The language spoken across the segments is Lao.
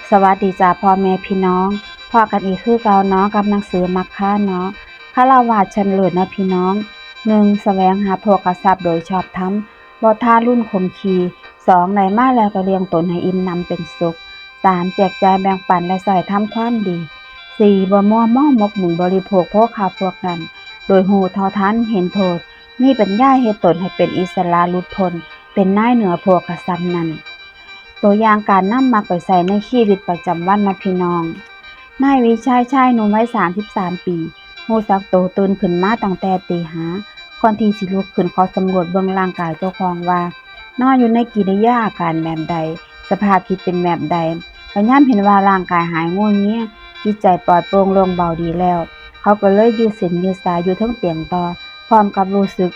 ສະຫວັດດີຈ້າພໍ່ແມ່ພີ່ນ້ອງ, ພໍ້ກັນອີກຄືເກົ່າເນາະ ກັບໜັງສືມັກຄາເນາະ. ຄາລະວາດຊັ້ນເລີດເນາະພີ່ນ້ອງ. ໜຶ່ງ, ສະແຫວງຫາໂພຄະຊັບໂດຍຊອບທຳ, ບໍ່ທາລຸນຂົມຂີ່. ສອງ, ໄດ້ມາແລ້ວກໍລ້ຽງຕົນໃຫ້ອີ່ມໜຳເປັນສຸກ. ສາມ, ແຈກຈ່າຍແບ່ງປັນ ແລະ ໃຊ້ທຳຄວາມດີ. ສີ່, ບໍ່ມົວເມົາໝົກໝຸນບໍລິໂພກໂພຄາພວກນັ້ນ ໂດຍຮູ້ເທົ່າທັນເຫັນໂທດ, ມີປັນຍາເຮັດຕົນໃຫ້ເປັນອິດສະຫຼະຫຼຸດພົ້ນ ເປັນນາຍເໜືອໂພຄະຊັບນັ້ນ. ຕົວຢ່າງການນຳມັກໄປໃຊ້ໃນຊີວິດປະຈຳວັນນະພີ່ນ້ອງ. ນາຍວິໄຊ ຊາຍໜຸ່ມໄວສາມສິບສາມປີ ຮູ້ສຶກໂຕຕື່ນຂຶ້ນມາຕັ້ງແຕ່ຕີຫ້າ ກ່ອນທີ່ຊິລຸກຂຶ້ນຂໍສຳຫຼວດເບິ່ງຮ່າງກາຍເຈົ້າຂອງວ່າ ນອນຢູ່ໃນກິລິຍາອາການແບບໃດ, ສະພາບຈິດເປັນແບບໃດ. ແລະ ຍາມເຫັນວ່າຮ່າງກາຍຫາຍງວງງຽ, ຈິດໃຈປອດໂປ່ງໂລ່ງເບົາດີແລ້ວ, ເຂົາກໍເລີຍຢືດເສັ້ນຢືດສາຍຢູ່ເທິງຕຽງຕໍ່ ພ້ອມກັບຮູ້ສຶກ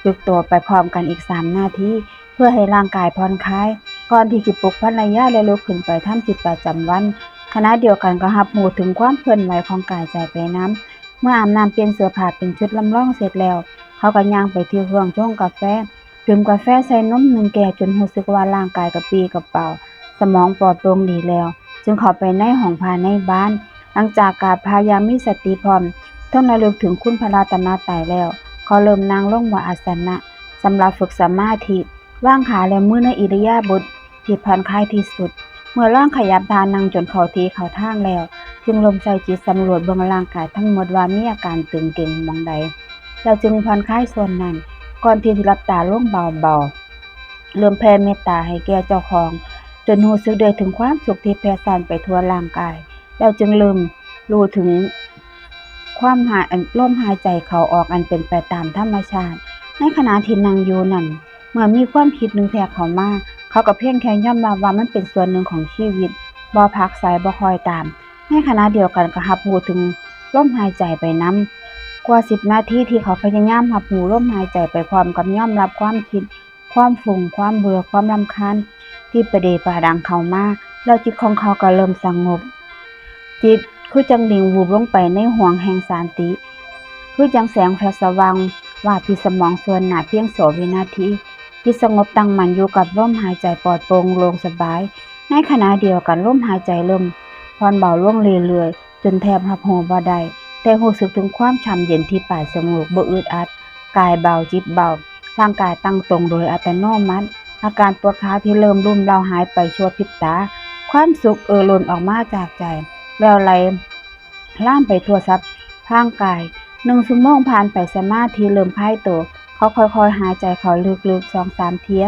ຝຶກໂຕໄປພ້ອມກັນອີກສາມນາທີ ເພື່ອໃຫ້ຮ່າງກາຍຜ່ອນຄາຍ ກ່ອນທີ່ຈະປຸກພັນລະຍາ ແລະ ລຸກຂຶ້ນໄປທຳກິດປະຈຳວັນ. ຂະນະດຽວກັນກໍຮັບຮູ້ເຖິງຄວາມເຄື່ອນໄຫວຂອງກາຍໃຈໄປນຳ. ເມື່ອອາບນ້ຳປ່ຽນເສື້ອຜ້າເປັນຊຸດລຳລອງເສັດແລ້ວ, ເຂົາກໍຍ່າງໄປທີ່ເຄື່ອງຊົງກາແຟ, ດື່ມກາແຟໃສ່ນົມໜຶ່ງແກ້ວຈົນຮູ້ສຶກວ່າຮ່າງກາຍກະປີ້ກະເປົາ, ສະໝອງປອດໂປ່ງດີແລ້ວ, ຈຶ່ງເຂົ້າໄປໃນຫ້ອງພະໃນບ້ານ. ຫຼັງຈາກກາບພະຢ່າງມີສະຕິພ້ອມ, ເຖິງລະລຶກເຖິງຄຸນພະລັດຕະນະໄຕແລ້ວ, ເຂົາເລີ່ມນັ່ງລົງວາອາສະນະ ສຳລັບຝຶກສະມາທິ, ວາງຂາ ແລະ ມືໃນອິລິຍາບົດທີ່ຜ່ອນຄາຍທີ່ສຸດ. ເມື່ອລອງຂະຫຍັບທ່ານັ່ງຈົນເຂົ້າທີ່ເຂົ້າທາງແລ້ວ, ຈຶ່ງເລີ່ມໃສ່ຈິດສຳຫຼວດເບິ່ງຮ່າງກາຍທັງໝົດວ່າມີອາການຕຶງເກັງໝ່ອງໃດ, ແລ້ວຈຶ່ງຜ່ອນຄາຍສ່ວນນັ້ນ ກ່ອນທີ່ຈະຫຼັບຕາລົງເບົາໆ. ເລີ່ມແຜ່ເມດຕາໃຫ້ແກ່ເຈົ້າຂອງ ຈົນຮູ້ສຶກໄດ້ເຖິງຄວາມສຸກທີ່ແຜ່ສ້ານໄປທົ່ວຮ່າງກາຍ, ແລ້ວຈຶ່ງເລີ່ມຮູ້ເຖິງຄວາມຫາຍ ອັນ ລົມຫາຍໃຈເຂົ້າອອກອັນເປັນໄປຕາມທຳມະຊາດ. ໃນຂະນະທີ່ນັ່ງຢູ່ນັ້ນ, ເມື່ອມີຄວາມຄິດໜຶ່ງແທກເຂົ້າມາ, ເຂົາກໍພຽງແຄ່ຍອມຮັບວ່າມັນເປັນສ່ວນໜຶ່ງຂອງຊີວິດ, ບໍ່ຜັກໃສ, ບໍ່ຄ່ອຍຕາມ. ໃນຂະນະດຽວກັນກໍຮັບຮູ້ເຖິງລົມຫາຍໃຈໄປນຳ. ກວ່າສິບນາທີທີ່ເຂົາພະຍາຍາມຮັບຮູ້ລົມຫາຍໃຈໄປພ້ອມກັບຍອມຮັບຄວາມຄິດ, ຄວາມຟຸ້ງ, ຄວາມເບື່ອ, ຄວາມລຳຄານທີ່ປະເດປະດັງເຂົ້າມາ, ແລ້ວຈິດຂອງເຂົາກໍເລີ່ມສະຫງົບ. ຈິດຄືຈັ່ງໜິງວູບລົງໄປໃນຫ້ວງແຫ່ງສັນຕິ, ຄືຈັ່ງແສງແຟບສະຫວ່າງວາບທີ່ສະໝອງສ່ວນໜ້າພຽງຊົ່ວວິນາທີ. ຈິດສະຫງົບຕັ້ງໝັ້ນຢູ່ກັບລົມຫາຍໃຈປອດໂປ່ງໂລ່ງສະບາຍ. ໃນຂະນະດຽວກັນ, ລົມຫາຍໃຈເລີ່ມຜ່ອນເບົາລົງເລື້ອຍໆ, ຈົນແທບຮັບຮູ້ບໍ່ໄດ້, ແຕ່ຮູ້ສຶກເຖິງຄວາມຊ່ຳເຢັນທີ່ປາຍສະໝູກ, ບໍ່ອຶດອັດ, ກາຍເບົາ, ຈິດເບົາ, ຮ່າງກາຍຕັ້ງຕົງໂດຍອັດຕະໂນມັດ, ອາການປວດຂາທີ່ເລີ່ມລຸມເລົາຫາຍໄປຊົ່ວພິບຕາ, ຄວາມສຸກເອີ່ລົ້ນອອກມາຈາກໃຈ, ແລ້ວໄຫຼລາມໄປທົ່ວສັບຮ່າງກາຍ. ໜຶ່ງຊົ່ວໂມງຜ່ານໄປ, ສະມາທິເລີ່ມຄາຍໂຕ, ເຂົາຄ່ອຍໆຫາຍໃຈເຂົ້າເລິກໆສອງສາມເທື່ອ,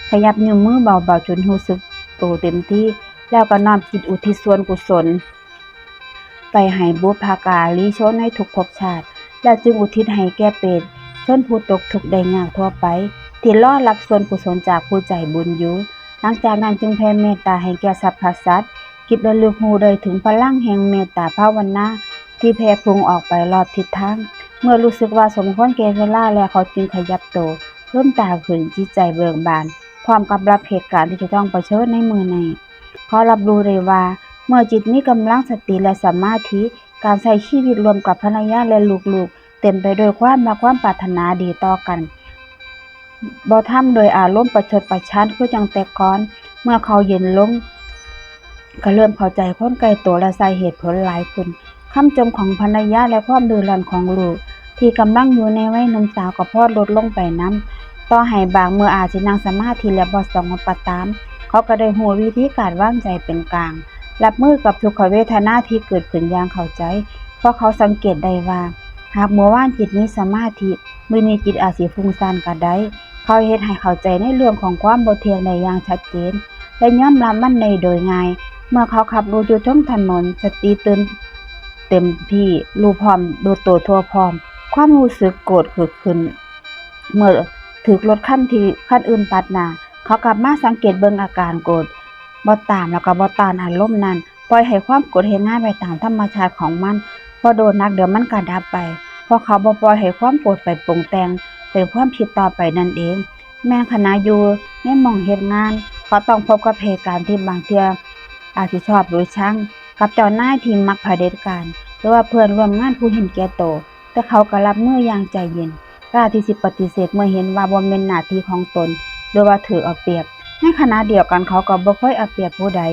ຂະຫຍັບນິ້ວມືເບົາໆຈົນຮູ້ສຶກໂຕເຕັມທີ່, ແລ້ວກໍນ້ອມຈິດອຸທິດສ່ວນກຸສົນ ໄປໃຫ້ບຸບພະກາລີຊົນໃນທຸກພົບຊາດ, ແລ້ວຈຶ່ງອຸທິດໃຫ້ແກ່ເປດຊົນຜູ້ຕົກທຸກໄດ້ຍາກທົ່ວໄປ ທີ່ລໍຮັບສ່ວນກຸສົນຈາກຜູ້ໃຈບຸນຢູ່. ຫຼັງຈາກນັ້ນຈຶ່ງແຜ່ເມດຕາໃຫ້ແກ່ສັບພະສັດ. ຈິດລະລຶກຮູ້ໄດ້ເຖິງພະລັງແຫ່ງເມດຕາພາວະນາທີ່ແຜ່ພຸ່ງອອກໄປລອບທິດທາງ. ເມື່ອຮູ້ສຶກວ່າສົມຄວນແກ່ເວລາແລ້ວ, ເຂົາຈຶ່ງຂະຫຍັບໂຕ, ລືມຕາຂຶ້ນ, ຈິດໃຈເບີກບານ, ພ້ອມກັບຮັບເຫດການທີ່ຈະຕ້ອງປະເຊີນໃນມື້ນັ້ນ. ເຂົາຮັບຮູ້ໄດ້ວ່າ ເມື່ອຈິດມີກຳລັງສະຕິ ແລະ ສະມາທິ, ການໃຊ້ຊີວິດຮ່ວມກັບພັນລະຍາ ແລະ ລູກໆ ເຕັມໄປດ້ວຍຄວາມຮັກ, ຄວາມປາດຖະໜາດີຕໍ່ກັນ, ບໍ່ທຳໂດຍອາລົມປະຊົດປະຊັນຄືຈັ່ງແຕ່ກ່ອນ. ເມື່ອເຂົາເຢັນລົງ, ກໍເລີ່ມເຂົ້າໃຈຄົນໃກ້ໂຕ ແລະ ໃຊ້ເຫດຜົນຫຼາຍຂຶ້ນ. ຄຳຈົ່ມຂອງພັນລະຍາ ແລະ ຄວາມດື້ລັ່ນຂອງລູກ ທີ່ກຳລັງຢູ່ໃນໄວໜຸ່ມສາວກໍຜ່ອນລົດລົງໄປນຳ. ຕໍ່ໃຫ້ບາງມື້ອາດຊິນັ່ງສະມາທິແລະບໍ່ສະຫງົບກໍຕາມ, ເຂົາກໍໄດ້ຮູ້ວິທີການວາງໃຈເປັນກາງ, ຮັບມືກັບທຸກຂະເວທະນາທີ່ເກີດຂຶ້ນຢ່າງເຂົ້າໃຈ. ເພາະເຂົາສັງເກດໄດ້ວ່າ ຫາກມື້ວານຈິດມີສະມາທິ, ມື້ນີ້ຈິດອາດຊິຟຸ້ງສ້ານກໍໄດ້. ເຂົາເຮັດໃຫ້ເຂົ້າໃຈໃນເລື່ອງຂອງຄວາມບໍ່ທ່ຽງໄດ້ຢ່າງຊັດເຈນ ແລະ ຍອມຮັບມັນໄດ້ໂດຍງ່າຍ. ເມື່ອເຂົາຂັບລົດຢູ່ເທິງຖະໜົນ, ສະຕິຕື່ນເຕັມທີ່, ຮູ້ພ້ອມ, ຮູ້ໂຕທົ່ວພ້ອມ, ຄວາມຮູ້ສຶກໂກດເກີດຂຶ້ນ. ເມື່ອຖືກລົດຄັນທີ່, ຄັນອື່ນປາດໜ້າ, ເຂົາກັບມາສັງເກດເບິ່ງອາການໂກດ, ບໍ່ຕາມ ແລ້ວກໍບໍ່ຕ້ານອາລົມນັ້ນ. ປ່ອຍໃຫ້ຄວາມໂກດເຮັດງານໄປຕາມທຳມະຊາດຂອງມັນ, ບໍ່ໂດນນັກດຽວມັນກໍດັບໄປ, ເພາະເຂົາບໍ່ປ່ອຍໃຫ້ຄວາມໂກດໄປປຸງແຕ່ງເປັນຄວາມຄິດຕໍ່ໄປນັ້ນເອງ. ແມ່ນຂະນະຢູ່ໃນໝ່ອງເຮັດງານ, ເຂົາຕ້ອງພົບກັບເຫດການທີ່ບາງເທື່ອອາດຊິຊອບຫຼືຊັງ, ກັບເຈົ້ານາຍທີ່ມັກຜະເດັດການ ຫຼືວ່າເພື່ອນຮ່ວມງານຜູ້ເຫັນແກ່ໂຕ, ແຕ່ເຂົາກໍຮັບມືຢ່າງໃຈເຢັນ, ກ້າທີ່ຊິປະຕິເສດເມື່ອເຫັນວ່າບໍ່ແມ່ນໜ້າທີ່ຂອງຕົນ ຫຼືວ່າຖືກເອົາປຽບ. ໃນຂະນະດຽວກັນ, ເຂົາກໍບໍ່ເຄີຍເອົາປຽບຜູ້ໃດ,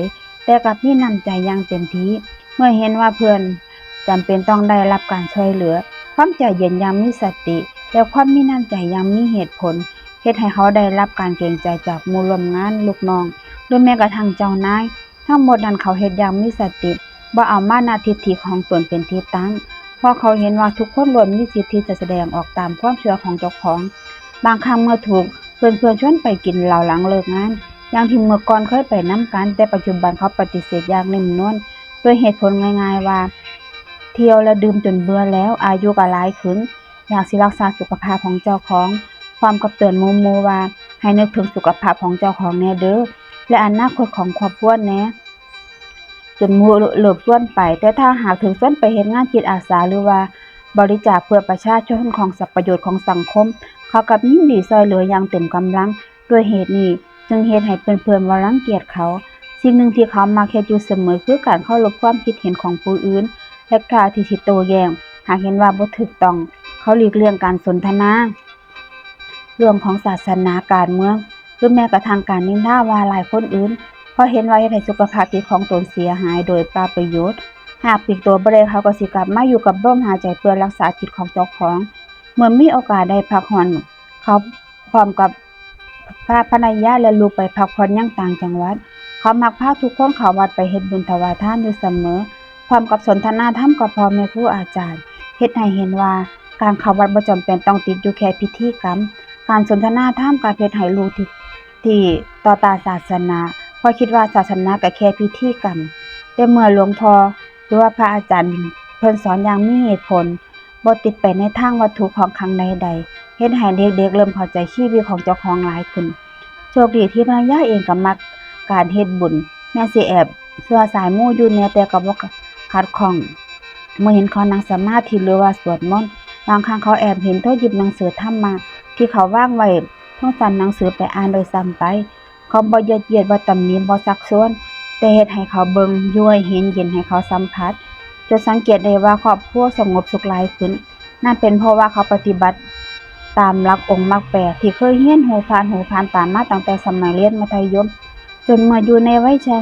ແຕ່ກັບມີນ້ຳໃຈຢ່າງເຕັມທີ່ ເມື່ອເຫັນວ່າເພື່ອນຈຳເປັນຕ້ອງໄດ້ຮັບການຊ່ວຍເຫຼືອ. ຄວາມໃຈເຢັນຢ່າງມີສະຕິ ແລະ ຄວາມມີນ້ຳໃຈຢ່າງມີເຫດຜົນ ເຮັດໃຫ້ເຂົາໄດ້ຮັບການເກງໃຈຈາກໝູ່ຮ່ວມງານ, ລູກນ້ອງ ຫຼື ແມ້ກະທັ່ງເຈົ້ານາຍ. ທັງໝົດນັ້ນເຂົາເຮັດຢ່າງມີສະຕິ, ບໍ່ເອົາມານະທິດຖິຂອງຕົນເປັນທີ່ຕັ້ງ, ເພາະເຂົາເຫັນວ່າທຸກຄົນລ້ວນມີສິດທີ່ຈະສະແດງອອກຕາມຄວາມເຊື່ອຂອງເຈົ້າຂອງ. ບາງຄັ້ງເມື່ອຖືກເພື່ອນໆຊວນໄປກິນເຫຼົ້າຫຼັງເລີກງານ, ຢ່າງທີ່ເມື່ອກ່ອນເຄີຍໄປນຳກັນ, ແຕ່ປັດຈຸບັນເຂົາປະຕິເສດຢ່າງເໜັ້ມແໜ້ນ ດ້ວຍເຫດຜົນງ່າຍໆວ່າ ທ່ຽວແລະດື່ມຈົນເບື່ອແລ້ວ, ອາຍຸກໍຫຼາຍຂຶ້ນ, ຢາກຊິຮັກສາສຸຂະພາບຂອງເຈົ້າຂອງ, ພ້ອມກັບເຕືອນໝູ່ໆວ່າ ໃຫ້ນຶກເຖິງສຸຂະພາບຂອງເຈົ້າຂອງແດ່ເດີ ແລະ ອະນາຄົດຂອງຄອບຄົວແດ່. ຈົນໝູ່ເລີກຊວນໄປ, ແຕ່ຖ້າຫາກຖືກຊວນໄປເຮັດງານຈິດອາສາ ຫຼືວ່າບໍລິຈາກເພື່ອປະຊາຊົນຂອງສະ ປະໂຫຍດຂອງສັງຄົມ, ເຂົາກັບຍິນດີຊ່ວຍເຫຼືອຢ່າງເຕັມກຳລັງ. ດ້ວຍເຫດນີ້ຈຶ່ງເຮັດໃຫ້ເພື່ອນໆບໍ່ລັງກຽດເຂົາ. ສິ່ງໜຶ່ງທີ່ເຂົາມັກເຮັດຢູ່ສະເໝີ ຄືການເຄົາລົບຄວາມຄິດເຫັນຂອງຜູ້ອື່ນ ແລະ ກ້າທີ່ຊິໂຕ້ແຍ້ງ. ຫາກເຫັນວ່າບໍ່ຖືກຕ້ອງ, ເຂົາຫຼີກລ່ຽງການສົນທະນາເລື່ອງຂອງສາສະໜາ, ການເມືອງ ຫຼື ແມ້ກະທັ່ງການນິນທາວ່າຮ້າຍຄົນອື່ນ, ເພາະເຫັນວ່າເຮັດໃຫ້ສຸຂະພາບຈິດຂອງຕົນເສຍຫາຍໂດຍເປົ່າປະໂຫຍດ. ຫາກປີກຕົວບໍ່ໄດ້, ເຂົາກໍຊິກັບມາຢູ່ກັບລົມຫາຍໃຈເພື່ອຮັກສາຈິດຂອງເຈົ້າຂອງ. ເມື່ອມີໂອກາດໄດ້ພັກຜ່ອນ, ເຂົາ ພ້ອມກັບພາພັນລະຍາ ແລະ ລູກໄປພັກຜ່ອນຍັງຕ່າງຈັງຫວັດ. ເຂົາມັກພາທຸກຄົນເຂົ້າວັດໄປເຮັດບຸນຖວາຍທານຢູ່ສະເໝີ, ພ້ອມກັບສົນທະນາທຳກັບພໍ່ແມ່ຄູອາຈານ, ເຮັດໃຫ້ເຫັນວ່າການເຂົ້າວັດບໍ່ຈຳເປັນຕ້ອງຕິດຢູ່ແຄ່ພິທີກຳ. ການສົນທະນາທຳກັບເຮັດໃຫ້ລູກທີ່ ທີ່ຕໍ່ຕ້ານສາສະໜາ, ເພາະຄິດວ່າສາສະໜາກໍແຄ່ພິທີກຳ. ແຕ່ເມື່ອຫຼວງພໍ່ ຫຼືວ່າພະອາຈານເພິ່ນສອນຢ່າງມີເຫດຜົນ, ບໍ່ຕິດໄປໃນທາງວັດຖຸຂອງຂັງໃດໆ, ເຮັດໃຫ້ເດັກໆເລີ່ມເຂົ້າໃຈຊີວິດຂອງເຈົ້າຂອງຫຼາຍຂຶ້ນ. ໂຊກດີທີ່ພັນລະຍາເອງກໍມັກການເຮັດບຸນ, ແມ່ນຊິແອບຊົ່ວສາຍໝູ່ຢູ່ແດ່, ແຕ່ກໍບໍ່ຂັດຂ້ອງ. ເມື່ອເຫັນເຂົານັ່ງສະມາທິ ຫຼືວ່າສວດມົນ, ບາງຄັ້ງເຂົາແອບເຫັນເຂົາຫຍິບໜັງສືທຳມະທີ່ເຂົາວາງໄວ້ເທິງຊັ້ນໜັງສືໄປອ່ານດ້ວຍຊ້ຳໄປ. ເຂົາບໍ່ຢຽດຢຽດ, ບໍ່ຕຳໜິ, ບໍ່ຊັກຊວນ, ແຕ່ເຮັດໃຫ້ເຂົາເບິ່ງ, ຢູ່ໃຫ້ເຫັນ, ເຢັນໃຫ້ເຂົາສຳຜັດ, ຈົນສັງເກດໄດ້ວ່າຄອບຄົວສະຫງົບສຸກຫຼາຍຂຶ້ນ. ນັ້ນເປັນເພາະວ່າເຂົາປະຕິບັດຕາມຫຼັກອົງມັກແປດ ທີ່ເຄີຍຮຽນຮູ້ຜ່ານຫູຜ່ານຕາມາຕັ້ງແຕ່ສະໄໝຮຽນມັດທະຍົມ, ຈົນເມື່ອຢູ່ໃນໄວຊະ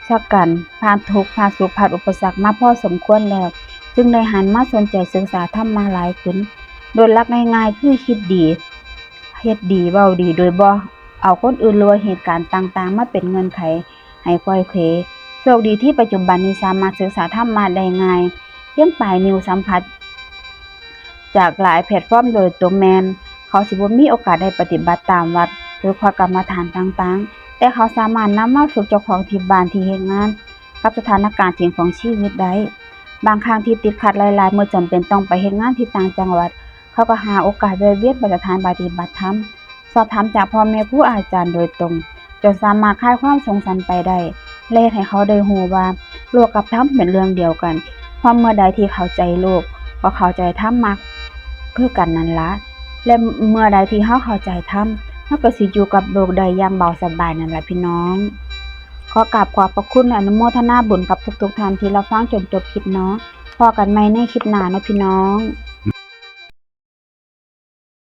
ຊະກັນ, ຜ່ານທຸກ, ຜ່ານສຸກ, ຜ່ານອຸປະສັກມາພໍສົມຄວນແລ້ວ, ຈຶ່ງໄດ້ຫັນມາສົນໃຈສຶກສາທຳມະຫຼາຍຂຶ້ນ. ໂດຍຫຼັກງ່າຍໆຄືຄິດດີ, ເຮັດດີ, ເວົ້າດີ ໂດຍບໍ່ເອົາຄົນອື່ນ ຫຼືວ່າເຫດການຕ່າງໆມາເປັນເງື່ອນໄຂໃຫ້ໄຂວ້ເຂວ. ໂຊກດີທີ່ປັດຈຸບັນນີ້ສາມາດສຶກສາທຳມະໄດ້ງ່າຍ, ພຽງປາຍນິ້ວສຳຜັດຈາກຫຼາຍແພລດຟອມໂດຍຕົງ. ແມ່ນເຂົາຊິບໍ່ມີໂອກາດໄດ້ປະຕິບັດຕາມວັດ ຫຼື ຄອດກຳມະຖານຕ່າງໆ, ແຕ່ເຂົາສາມາດນຳມາຝຶກເຈົ້າຂອງທີ່ບ້ານ, ທີ່ເຮັດງານ, ກັບສະຖານະການຈິງຂອງຊີວິດໄດ້. ບາງຄັ້ງທີ່ຕິດຂັດຫຼາຍໆ ເມື່ອຈຳເປັນຕ້ອງໄປເຮັດງານທີ່ຕ່າງຈັງຫວັດ, ເຂົາກໍຫາໂອກາດແວະວຽນໄປສະຖານປະຕິບັດທຳ, ສອບຖາມຈາກພໍ່ແມ່ຄູອາຈານໂດຍຕົງ, ຈົນສາມາດຄາຍຄວາມສົງໄສໄປໄດ້ ແລະ ເຮັດໃຫ້ເຂົາໄດ້ຮູ້ວ່າໂລກກັບທຳເປັນເລື່ອງດຽວກັນ. ເພາະເມື່ອໃດທີ່ເຂົ້າໃຈໂລກ, ກໍເຂົ້າໃຈທຳມະຄືກັນນັ້ນລະ. ແລະ ເມື່ອໃດທີ່ເຮົາເຂົ້າໃຈທຳ, ເຮົາກໍຊິຢູ່ກັບໂລກໄດ້ຢ່າງເບົາສະບາຍນັ້ນລະພີ່ນ້ອງ. ຂໍກາບຂອບພະຄຸນ ແລະ ອະນຸໂມທະນາບຸນກັບທຸກໆທ່ານທີ່ຮັບຟັງຈົນຈົບຄລິບເນາະ. ພໍ້ກັນໃໝ່ໃນຄລິບໜ້າເນາະພີ່ນ້ອງ.